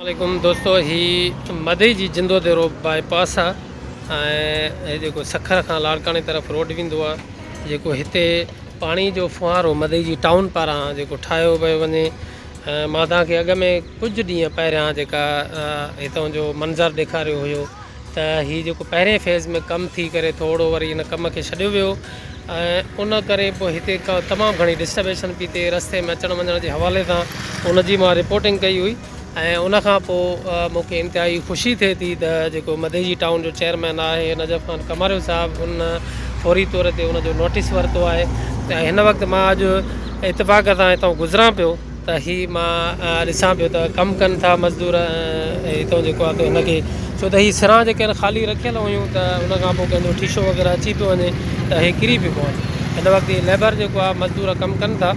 عليڪم دوستو هي مدئي جي جندو ديرو باء پاس آ ۽ هي جيڪو سکر کان لاڙڪاڻي طرف روڊ ويندو آ جيڪو هتي پاڻي جو ڦوهارو مدئي جي ٽائون پاران جيڪو ٺاهيو پيو وڃي ۽ مان توهان کي اڳ ۾ ڪجهه ڏينهن پهريان جيڪا هتان جو منظر ڏيکاريو هيو ته هي جيڪو پهرين فيز ۾ ڪم ٿي ڪري ٿورو وري ان ڪم کي ڇڏيو ويو ۽ ان ڪري پوء هتي تمام گهڻي ڊسٽربيشن پئي ٿئي رستي ۾ اچڻ وڃڻ جي حوالي سان ان جي مان رپورٽنگ ڪئي هئي ۽ ان کان پوء مون کي انتهائي خوشي ٿئي ٿي ته جيڪو مديجي ٽائون جو چيئرمين آهي نجف خان ڪماريو صاحب ان فوري طور تي ان جو نوٽيس ورتو آهي ۽ هن وقت مان اڄ اتفاق سان هتان گذران پيو ته هي مان ڏسان پيو ته ڪم ڪن ٿا مزدور ۽ هتان جيڪو آهي هن کي ڇو ته هي سران جيڪي آهن خالي رکيل هيون ته ان کان پوء ڪنهن جو ٺيشو وغيره اچي پيو وڃي ته هي ڪري پيو پون. هن وقت هي ليبر جيڪو آهي مزدور ڪم ڪن ٿا.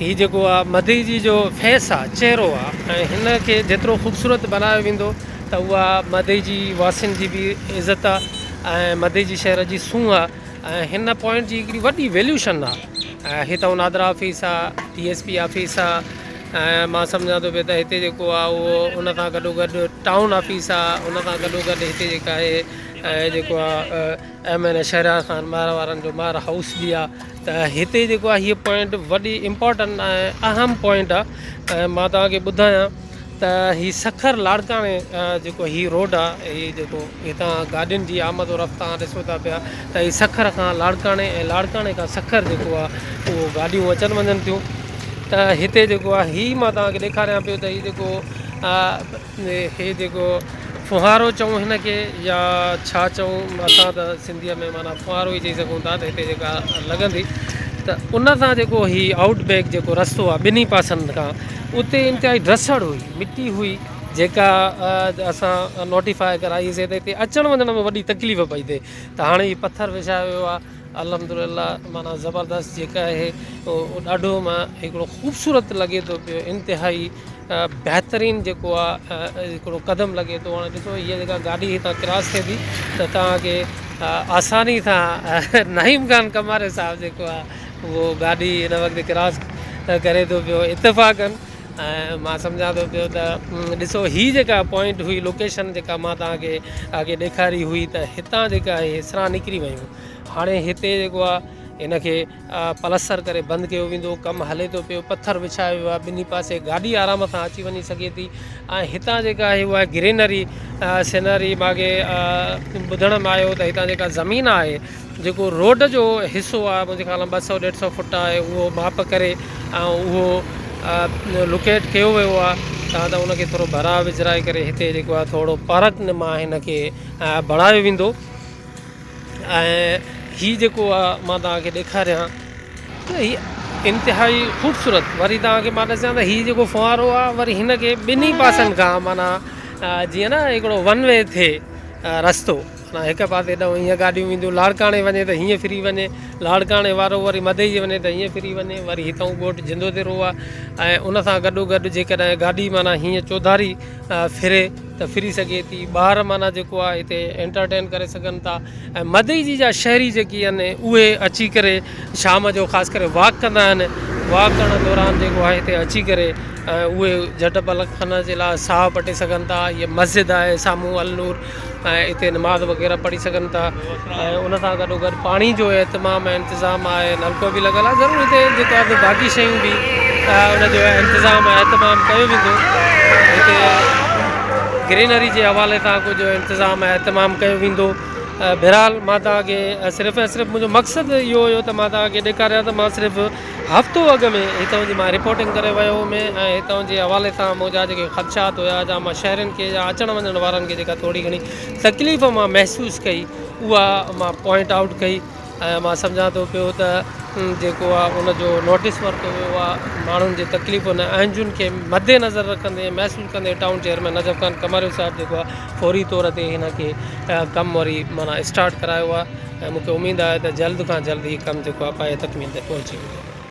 هي جيڪو آهي مديجي جو فيس آهي چهرو آهي ۽ هن کي جيترو خوبصورت بنايو ويندو ته اها مديجي واسين جي به عزت آهي ۽ مديجي شهر جي سونهن آهي. ۽ هن پوائنٽ جي هڪڙي وڏي ويليوشن آ ۽ هتان نادرا آفيس آ ڊي ايس پي آفيس آ ۽ مان سمجهان ٿو پيو ته هتي جيڪو آ اهو ان سان گڏو گڏ ٽائون آفيس آ ان سان گڏو گڏ هتي جيڪا آهي جيڪو آ M N A Shehryar Khan Mahar وارن جو مهر هائوس به آ ته هتي جيڪو آ هي پوائنٽ وڏي امپارٽنٽ ۽ اهم پوائنٽ آ ۽ مان توهان کي ٻڌايان ته هي سکر لاڙڪاڻي جيڪو هي روڊ آ هي جيڪو هتان گاڏين جي آمد و رفت تان ڏسو ٿا پيا ته هي سکر کان لاڙڪاڻي ۽ لاڙڪاڻي کان سکر جيڪو آ اهو گاڏيون اچن وڃن ٿيون ته هتي جيڪو آ هي مان توهان کي ڏيکاريان پيو ته هي جيڪو هي جيڪو ڦوهارو چئون هن کي يا ڇا چئون اسان ته سنڌيء ۾ معنيٰ ڦوهارو ئي چئي سگهون ٿا ته هتي جيڪا لڳندي ته ان سان جيڪو هي آئوٽ بيڪ جيڪو رستو آ ٻنهي پاسن کان اتي انتهائي ڊسڙ هئي، مٽي هئي، جيڪا اسان نوٽيفاء ڪرائي سي ته هتي اچڻ وڃڻ ۾ وڏي تڪليف پئي ٿئي ته هاڻي هي پٿر وڇايو ويو آهي الحمدلله معنيٰ زبردست جيڪا آهي اهو ڏاڍو مان هڪڙو خوبصورت لڳي ٿو پيو انتهائي بهترين جيڪو آهي هڪڙو قدم لڳي ٿو هاڻي ڏسو هيء جيڪا گاڏي هتان ڪراس ٿئي ٿي ته توهان کي آساني سان نعيم خان ڪماري صاحب جيڪو آهي اهو گاڏي هن وقت ڪراس ڪري ٿو پيو اتفاقن ۽ مان سمجهان ٿو پيو ته ڏسو هي جيڪا پوائنٽ هئي لوڪيشن جيڪا مان توهان کي اڳي ڏيکاري هئي ته هتان جيڪا آهي سران نڪري ويون هاڻي هتي جيڪو آهي هن کي پلستر ڪري بند ڪيو ويندو ڪم هلي ٿو پيو پٿر وڇايو ويو آهي ٻنهي پاسي گاڏي آرام سان اچي وڃي سگهي ٿي ۽ هتان جيڪا آهي اها گرينري سينري ماڳي ٻڌڻ ۾ آيو ته هتان جيڪا زمين آهي جيڪو روڊ جو حصو آهي منهنجي خيال ۾ 200 ڏيڍ سو فٽ آهي اهو ماپ ڪري ۽ اهو لوڪيٽ ڪيو ويو آهي تان ته ان کي ٿورو ڀرا وجهرائي ڪري هتي جيڪو آهي ٿورو پارڪ نما هن کي بڻايو ويندو ۽ هي جيڪو آهي مان توهان کي ڏيکاريان ته هي انتهائي خوبصورت وري توهان کي مان ڏسيان ته هي جيڪو فوارو آهي وري هن کي ٻنهي پاسن کان معنيٰ جيئن نه هڪڙو ون وي ٿئي رستو معنيٰ هڪ پاسي ڏانهن هيئن گاڏيون وينديون لاڙڪاڻي وڃي ته هيئن ڦري وڃي، لاڙڪاڻي وارو وري مدئجي وڃي ته هيئن ڦري وڃي، وري هتئون ڳوٺ جندو ديرو آ ۽ ان سان گڏو گڏ جيڪڏهن گاڏي معنيٰ هيئن چوڌاري ڦري ته ڦري سگهي ٿي، ٻار معنيٰ جيڪو آ هتي انٽرٽين ڪري سگهن ٿا ۽ مدئجي جا شهري جيڪي آهن اهي اچي ڪري شام جو خاص ڪري واڪ ڪندا آهن، واڪ ڪرڻ دوران جيڪو آهي هتي اچي ڪري ۽ اهي جهٽ پل کن جي لاء ساهه پٽي سگهن ٿا، هيء مسجد آهي سامهون النور ۽ اتي نماز وغيره پڙهي سگهن ٿا ۽ ان سان گڏو گڏ پاڻي جو اهتمام ۽ انتظام آهي نلڪو به لڳل آهي ضرور هتي جيڪو آهي باقي شيون به ان جو انتظام ۽ اهتمام ڪيو ويندو هتي گرينري جي حوالي سان ڪجهه انتظام ۽ اهتمام ڪيو ويندو بهرحال مان توهان کي صرف ۽ صرف منهنجو مقصد اهو هيو ته مان توهان کي ڏيکاريان ته مان صرف هفتو اڳ ۾ هتان جي مان رپورٽنگ ڪري ويو هوم ۽ هتان جي حوالي سان منهنجا جيڪي خدشات هيا جا مان شهرين کي يا اچڻ وڃڻ وارن کي جيڪا ٿوري گهڻي تڪليف مان محسوس ڪئي اها مان پوائنٽ آئوٽ ڪئي ۽ مان سمجهان ٿو پيو ته جيڪو آهي ان جو نوٽيس ورتو ويو آهي ماڻهن جي تڪليفن ۽ اهنجن کي مد نظر رکندي محسوس ڪندي ٽائون چيئرمين نجف خان ڪماريو صاحب جيڪو آهي فوري طور تي هن کي ڪم وري معنيٰ اسٽارٽ ڪرايو آهي ۽ مون کي اميد آهي ته جلد کان جلد هي ڪم جيڪو آهي پايه تڪميل تي پهچي ويندو.